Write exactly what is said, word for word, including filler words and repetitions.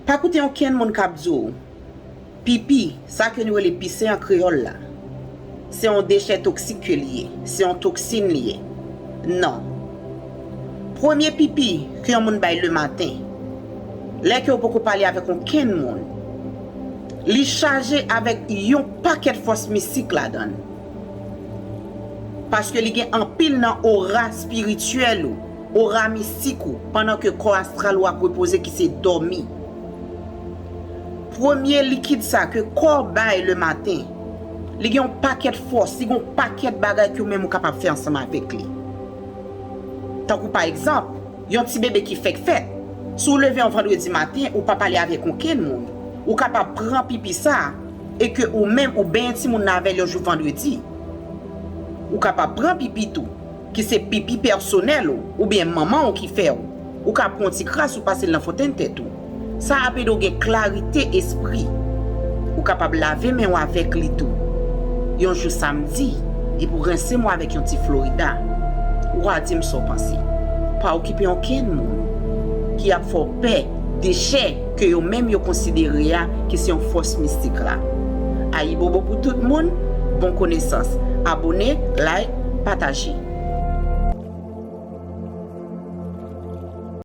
Pa koute okenn moun k ap di w pipi, sa ke nou rele pise an kreyòl la, se yon dechè toksik ke li ye, se yon toksin li ye. Non. Premye pipi ke yon moun bay lematen, lè ke w poko pale avèk okenn moun, li chaje avèk yon pakèt fòs mistik ladan l. Paske li gen anpil nan ora espirityèl ou, ora mistik ou, pandan ke kò astral ou ap repoze ki se dòmi. Premye likid sa ke kò bay lematen, li gen yon pakèt fòs, li gen yon pakèt bagay ke ou menm ou kapab fè ansanm avèk li. Tankou pa egzanp, yon ti bebe ki fèk fèt. Si w leve yon vandredi maten, ou pa pale avèk okenn moun, ou kapab pran pipi sa e ke ou menm ou benyen timoun nan avè l yon jou vandredi. Ou kapab pran pipi tou, ki se pipi pèsonèl ou, oubyen manman w ki fè w. Ou ka pran yon ti kras ou pase l nan fontenn tèt ou. Sa ap ede w gen klarite espri. Ou kapab lave men w avèk li tou. Yon jou samdi, epi w rense men w avèk yon ti Florida. Ou a di m sa w panse. Pa okipe okenn moun ki ap fè w pè dechè ke yo menm yo konsidere a ki se yon fòs mistik la. Ayibobo pou tout moun, bon konesans. Abone, like, pataje.